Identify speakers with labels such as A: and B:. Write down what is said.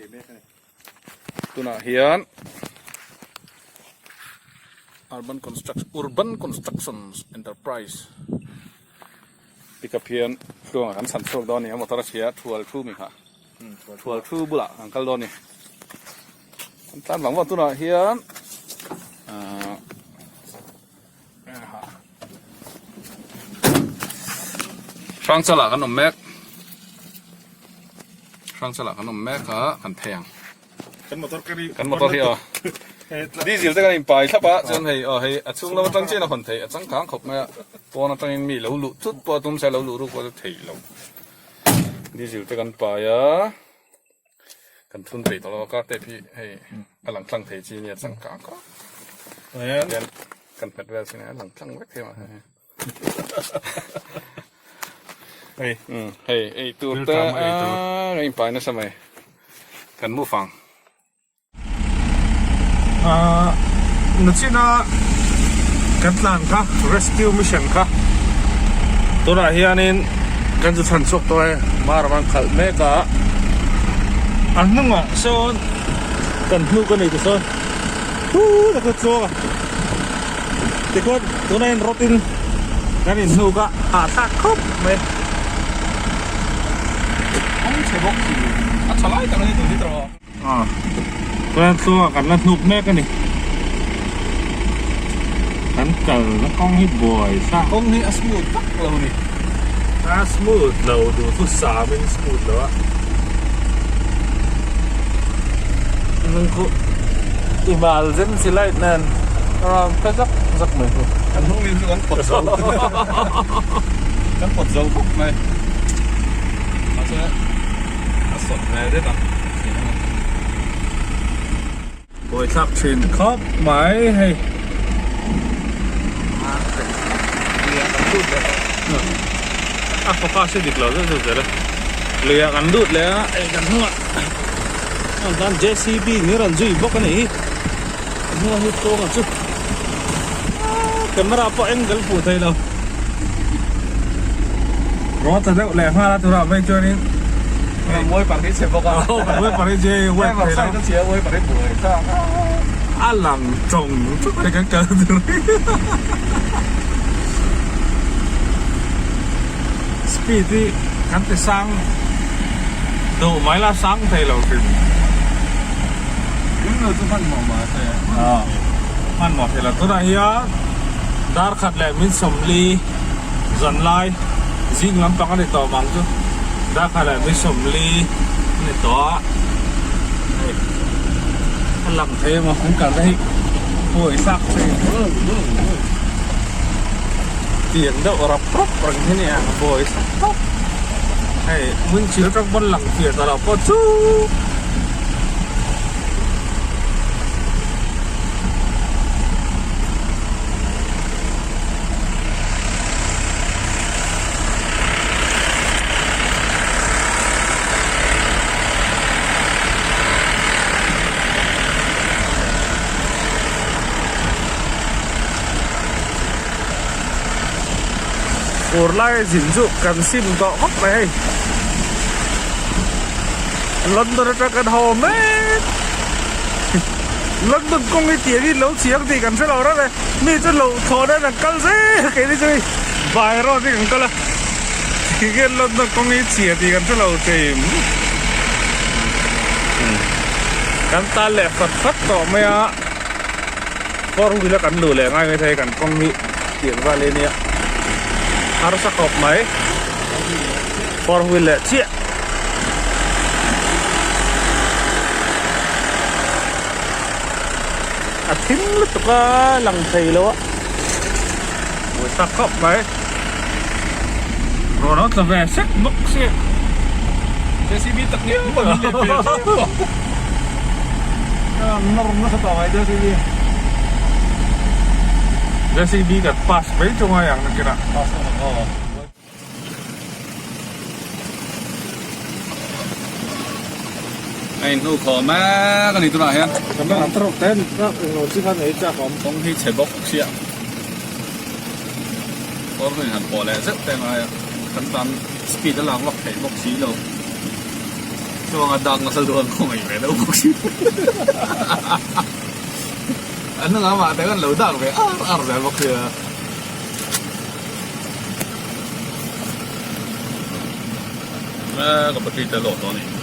A: bei mek a ni.
B: Tunah hian Urban Construction Urban Constructions Enterprise pickup hian tluangah kan chhan chhuak dawn a ni a motor a chhia thual thu mi kha thual thu bulah kan kal dawn a ni kan tlan vang vang tunah hian ahh Hrangchala kan awm mek Hrangchala kan awm mek a kan phei ang
A: kan motor ka ri
B: kan motor hi aw diesel te kan in pai thlap a chuan hei aw hei a chhung lam atang chian a hawn theih a changkang khawp mai a pawn atangin mi lo luh thut pawh a tum se lo luh ruk pawh chu theih lo diesel te kan pai a Kan thun peih tawh lo a car tape hi hei a lang tlang thei chi nia changkang khawp hian kan hmet vel sin a lang tlang vek thei mahse
A: hei
B: hei ei tur te a in pai nasa mai kan move ang.
A: Nachina kan tlan kha rescue mission kha tunah hianin kan chu chhan chhuak tawh e mar an khalh mek a a hnungah sawn kan hnuk a ni ti sawn huu tak chu tluang a tikhuan tunah hian rawt in kan inhnuk a hahthlak khawp mai.
B: Kawng chhe bawk si a tha lai tak a ni tun hi tawh.
A: A chuan tluangah kan la hnuk mek a ni kan kal na kawng hi buai sa
B: kawng hi a smooth vak lo a ni
A: a smooth lo duh chu sam in smooth lo a nungkhuh emergency light nen a rawn pe zak zak mai chu
B: kan hnung lim chu kan pawt zo kan pawt zo khawp mai mahse A sawt ve det ang
A: Buaithlak thin khawp mai hei. A focus hi dik lo zet zet zel a. Luiah kan lut leh a, hei kan hnungah an tan JCB ni rawn zui bawk a ni hi. A hnungah hi tawng a chu camera pawh angle fuh thei lo. Raw ta deuh leh nghal a turah mai chuanin
B: Mawi par hi chhe bawk a.
A: Mawi par hi che wet thei lo.
B: Mawi par hi buai thlak a.
A: A lang tawng thut mai kan kal tur hi. Speed hi kan ti sang duh mai la sang thei lo hrim.
B: Ring lo chu hmanhmawh mah se.
A: Hmanhmawh thei lo. Tunah hian dar khat leh min sawmli zan lai zing lampang a ni tawh mang chu. Dar khat leh min sawmli a ni tawh a. Hei a lang thei emaw kan kalna hi pawi thlak thei. Tiang deuh rap rap reng hi nia bawi thlap thlap hei hmun thil atang pawn lang fiah ta lo pawh chu Fur lai a zin chu kan sim tawh khawp mai hei London atang kan haw mek London kawng hi tiang in lo chhiang tih kan hre lo reng e mi chu lo thlawh nan an kal zel keini chu hei by road in kan kal a tikhian London kawng hi chhia tih kan hre lo thin kan tal leh fat fat tawh mai a. Four wheel a kan luh leh ngai mai thei kan kawng hi tiang val hi ania harsa khawp mai four wheel leh chiah a thim lutuk a lang thei lo a buaithlak khawp mai rawn lo tla ve sek bawk sia
B: JCB tak ngiau pawh min leh pel thleng tawh.
A: Nawr nasa tawh mai JCB. JCB kan pass mai chu ngai ang nakinah.
B: Pass ang aw. A inhnu khawh mek a ni tunah hian.
A: Kan la an tawk ten englo chi khan ei chak awm.
B: Kawng hi chhe bawk chiah. Kawr hi han pawh leh zeuh te ngai a. Kan tan speed a lak vak theih bawk si lo. Chuang a dak nasa luan khawngaih ve deuh bawk si. An hnungah mah te kan lo dak ve ar ar zel bawk sia. Ka battery te a low tawh a ni.